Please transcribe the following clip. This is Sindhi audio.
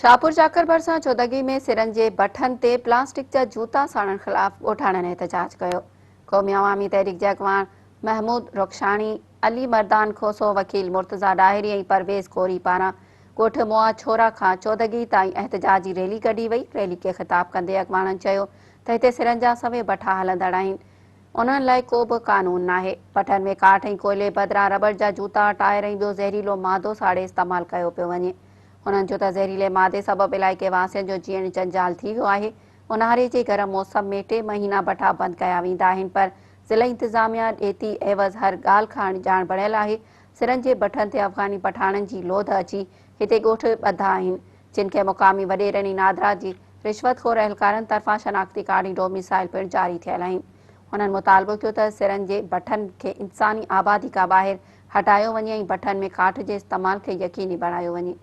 شاهپور چاڪر ڀرسان چودڳي ۾ سرن جي بٺن تي پلاسٽڪ جا جوتا ساڙڻ خلاف ڳوٺاڻن احتجاج ڪيو. قومي عوامي تحريڪ جي اڳواڻ محمود رخشاڻي، علي مردان کوسو، وڪيل مرتضيٰ ڏاهري ۽ پرويز ڪوري پاران ڳوٺ موئا ڇورا کان چودڳي تائين احتجاجي ريلي ڪڍي وئي. ريلي کي خطاب ڪندي اڳواڻن چيو ته هتي سرن جا سوين بٺا هلندڙ آهن، انهن لاء ڪو به قانون ناهي. بٺن ۾ ڪاٺ ۽ ڪوئلي بدران رٻڙ جا جوتا، ٽائر ۽ ٻيو زهريلو مادو ساڙي استعمال ڪيو پيو وڃي. هنن چيو ته زهريلي مادي سبب علائقي واسين جو جيئڻ جنجال ٿي ويو آهي، اونهاري جي گرم موسم ۾ ٽي مهينا بٺا بند ڪيا ويندا آهن پر ضلعي انتظاميا ڏيتي عيوض هر ڳالهه کان اڻڄاڻ بڻيل آهي، سرن جي بٺن تي افغاني پٺاڻن جي لوڌ اچي هتي ڳوٺ ٻڌا آهن، جن کي مقامي وڏيرن ۽ نادرا جي رشوت خور اهلڪارن طرفان شناختي ڪارڊ ۽ ڊوميسائل پڻ جاري ٿيل آهن. هنن مطالبو ڪيو ته سرن جي بٺن کي انساني آبادي کان ٻاهر هٽايو وڃي ۽ بٺن ۾ ڪاٺ جي استعمال کي يقيني بڻايو وڃي.